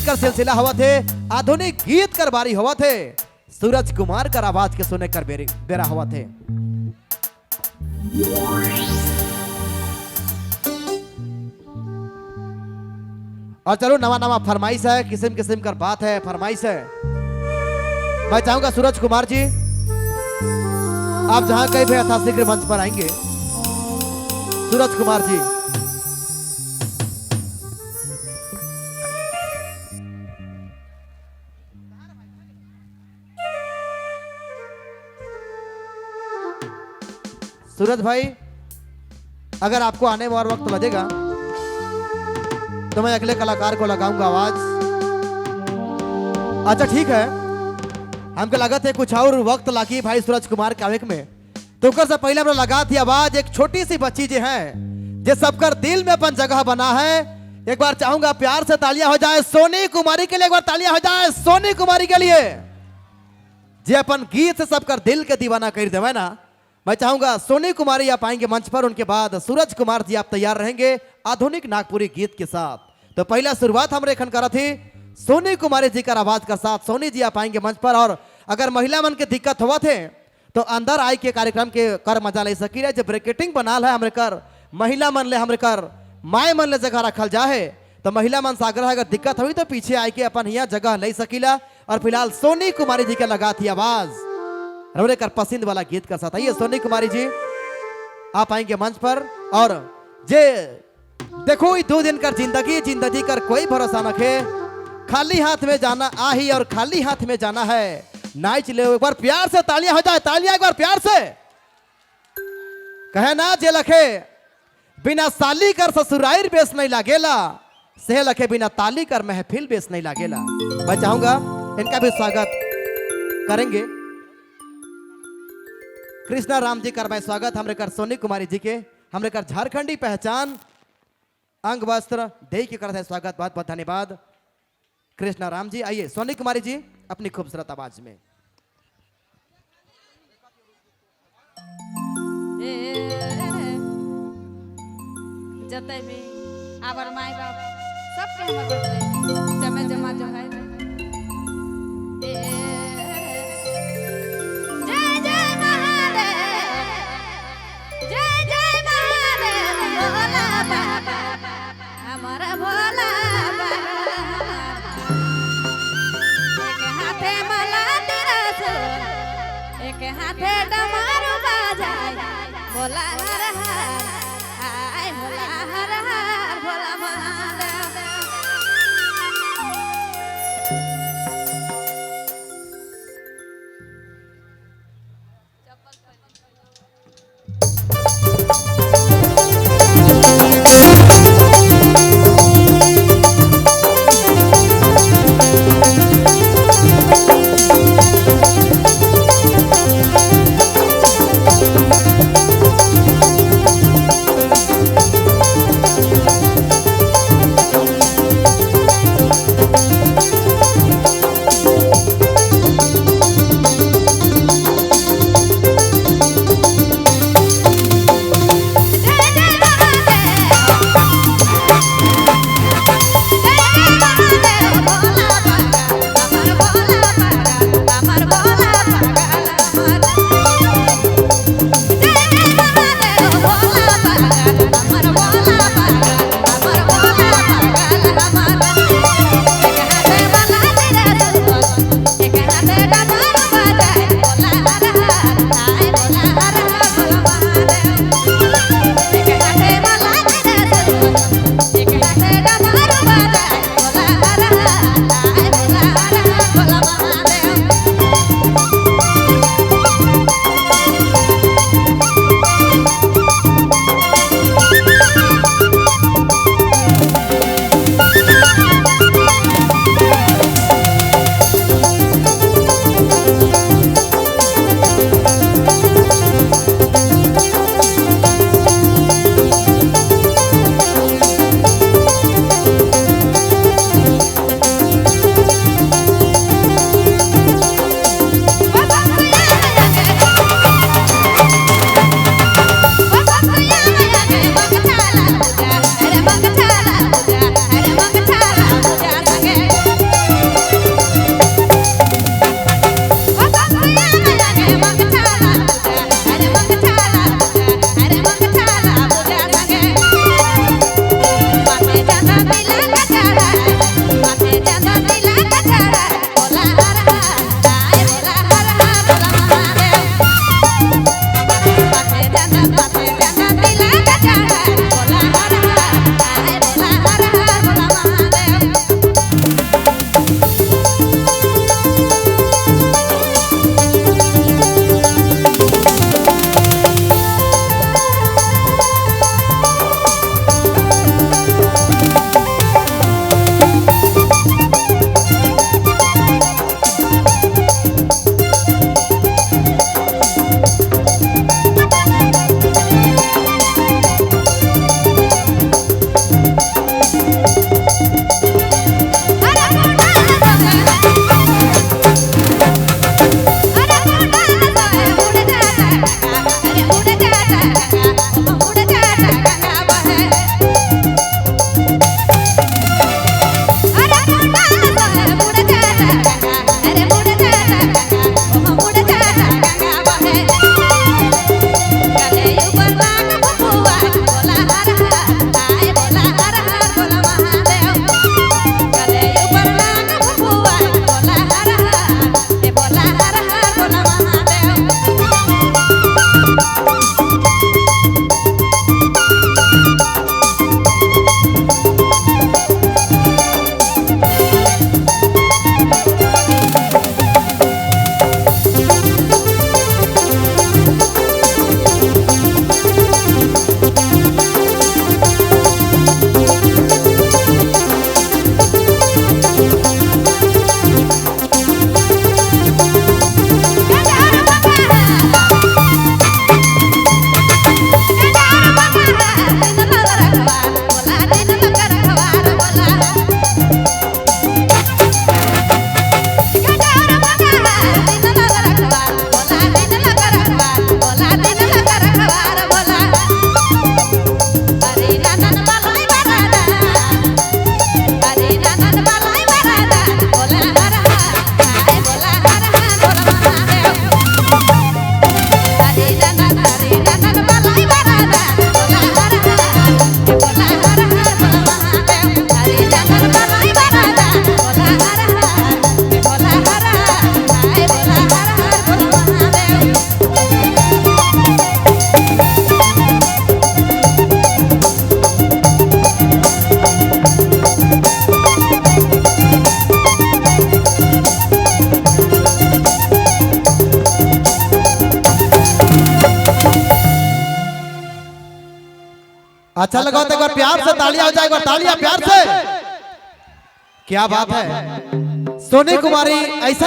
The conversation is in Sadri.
गीत कर सिलसिला हवा थे, आधुनिक गीत कर बारी हवा थे, सूरज कुमार कर आवाज के सुने कर बेरा हवा थे। और चलो नवा नवा फरमाइश है, किस्म किस्म कर बात है, फरमाइश है। मैं चाहूंगा सूरज कुमार जी आप जहां कहीं भी यथाशीघ्र मंच पर आएंगे। सूरज कुमार जी सूरज भाई अगर आपको आने में और वक्त लगेगा तो मैं अगले कलाकार को लगाऊंगा आवाज। अच्छा ठीक है, हमको लागत है कुछ और वक्त लागी भाई सूरज कुमार के आवेक में, तो ओकर से पहले हमरा लगा थी आवाज एक छोटी सी बच्ची जो है जो सबकर दिल में अपन जगह बना है। एक बार चाहूंगा प्यार से तालियां हो जाए सोनी कुमारी के लिए, एक बार तालियां हो जाए सोनी कुमारी के लिए, जे अपन गीत से सबकर दिल के दीवाना कर देवे ना। मैं चाहूंगा सोनी कुमारी आप आएंगे मंच पर, उनके बाद सूरज कुमार जी आप तैयार रहेंगे आधुनिक नागपुरी गीत के साथ। तो पहला शुरुआत हमरे एखन करा थी सोनी कुमारी जी का आवाज का साथ। सोनी जी आप आएंगे मंच पर, और अगर महिला मन के दिक्कत हुआ थे तो अंदर आई के कार्यक्रम के कर मजा ले सकी रहे। जब ब्रेकेटिंग बनाल है हमरे कर महिला मन ले, हमरे कर माए मन ले जगह रखल जाए, तो महिला मन से आग्रह अगर दिक्कत हुई तो पीछे आई के अपन यहाँ जगह ले सकीला। और फिलहाल सोनी कुमारी जी के लगा थी आवाज हमरे कर पसंद वाला गीत का साथ। आइए सोनी कुमारी जी आप आएंगे मंच पर। और जे देखो ये 2 दिन कर जिंदगी, जिंदगी कर कोई भरोसा न खे, खाली हाथ में जाना आही और खाली हाथ में जाना है। नाइच ले एक बार प्यार से तालियां हो जाए, तालियां एक बार प्यार से। कहे ना जे लखे बिना साली कर ससुराइर बेस नहीं लागेला, से लखे बिना ताली कर महफिल बेस नहीं लागेला। मैं चाहूंगा इनका भी स्वागत करेंगे। कृष्णा राम जी कर मैं स्वागत हमरे कर सोनी कुमारी जी के, हमरे कर झारखंडी पहचान अंग वस्त्र दे के करते हैं स्वागत। बहुत बहुत धन्यवाद कृष्णा राम जी। आइए सोनी कुमारी जी अपनी खूबसूरत आवाज में। जते भी our my बाप सबके हमर बटले जमे जमा जो है। जय जय महादेव, जय जय महादेव, भोला बाबा हमारा भोला बाबा। एक हाथे माला त्रिशूल, एक हाथे डमरू बजाय, भोला हर हर हाय, भोला हर हर भोला महादेव। अच्छा लगा तो एक बार प्यार से तालियां हो जाए, एक बार तालियां प्यार से। क्या बात है सोनी कुमारी, ऐसा